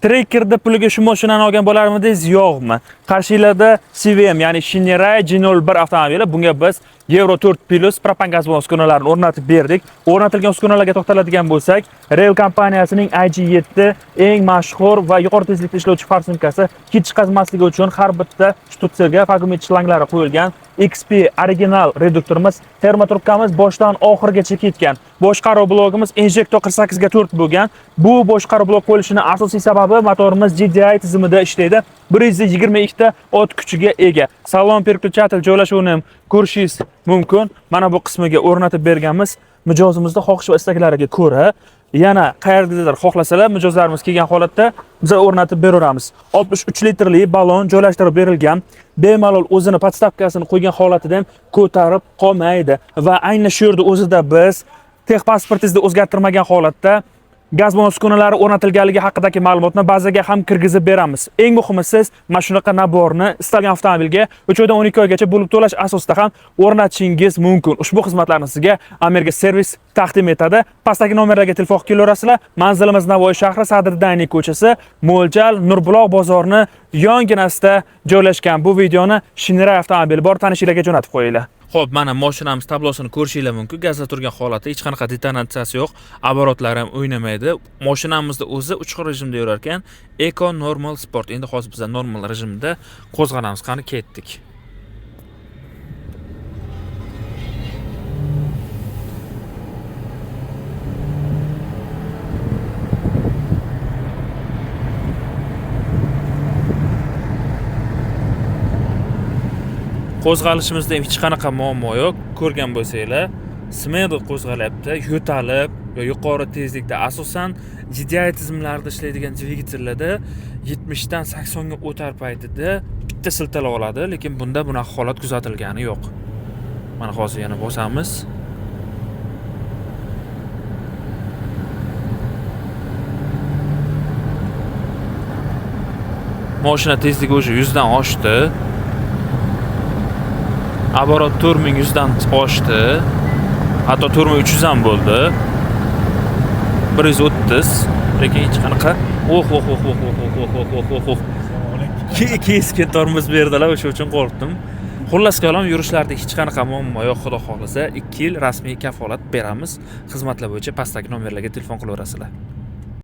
Trackerda puliga shu mashinani olgan bo'larmidingiz, yo'qmi? Qarshinglarda CVM, ya'ni Shineray G01 avtomobili. Bunga biz Euro 4 Plus propan gaz bilan uskunalarini o'rnatib berdik. O'rnatilgan uskunalarga to'xtaladigan bo'lsak, Rail kompaniyasining IG7 eng mashhur va yuqori tezlikda ishlovchi farsunkasi hid chiqazmasligi uchun har bitta shtutserga vakuum shlanglari qo'yilgan. XP original reduktorimiz, termotrubkamiz boshdan oxirigacha ketgan. Boshqaruv blokimiz injektor 48 ga 4 bo'lgan. Bu boshqaruv blok qo'yilishini asosiy sababi motorimiz GDI tizimida ishlaydi. 122 ta ot kuchiga ega. Salon переключатель joylashuvini ham ko'rishingiz mumkin. Mana bu qismiga o'rnatib berganmiz. Mijozimizni xohish va istaklariga ko'ra yana qayerdadir xohlasalar mijozlarimiz kelgan holatda biz o'rnatib beraveramiz. 63 litrli balon joylashtirib berilgan. Bemalol o'zini podstavkasini qo'ygan holatida ham ko'tarib qolmaydi va ayni shu yerda o'zida biz texpasportingizni o'zgartirmagan holatda gaz bilan uskunalari o'rnatilganligi haqidagi ma'lumotni bazaga ham kirgizib beramiz. Eng muhimi, siz mana shunaqa naborni istalgan avtomobilga 3 oydan 12 oygacha bo'lib to'lash asosida ham o'rnatishingiz mumkin. Ushbu xizmatlarni sizga Amerika servis taqdim etadi. Pastdagi nomerlarga telefon qilib kelaverasizlar. Manzilimiz Navoiy shahri, Sadriddin ko'chasi, Mo'ljal Nurbuloq bozorini yonginasida joylashgan. Bu videoni Shineray avtomobili bor tanishinglarga jo'natib qo'yinglar. Xo'p, mana mashinamiz tablosini ko'rishinglar mumkin. Gazda turgan holati, hech qanaqa detonatsiyasi yo'q, оборотлari ham o'ynamaydi. Mashinamizda o'zi 3 xil rejimda yurar ekan. Eco, normal, sport. Endi hozir biz normal rejimda qo'zg'alamiz. Qani, ketdik. Qo'zg'alishimizda ham hech qanaqa muammo yo'q. Ko'rgan bo'lsanglar, smelo qo'zg'alyapti, yo'talib va yuqori tezlikda, asosan GDI tizimlarida ishlaydigan dvigatellarda 70 dan 80 ga o'tar paytida bitta siltalab oladi, lekin bunda bunaqa holat kuzatilgani yo'q. Mana hozir yana bosamiz. Mashina tezligi уже 100 dan oshdi. Оборот 4100 dan oshdi. Hatto 4300 ham bo'ldi. 130, lekin hech qanaqa oh oh oh oh oh oh oh oh oh oh. Keskin tormoz berdilar, o'sha uchun qo'rqdim. Xullas kalom, yurishlarda hech qanaqa muammo yo'q, xudo xohlasa 2 yil rasmiy kafolat beramiz. Xizmatlar bo'yicha pastdagi nomerlarga telefon qilaverasizlar.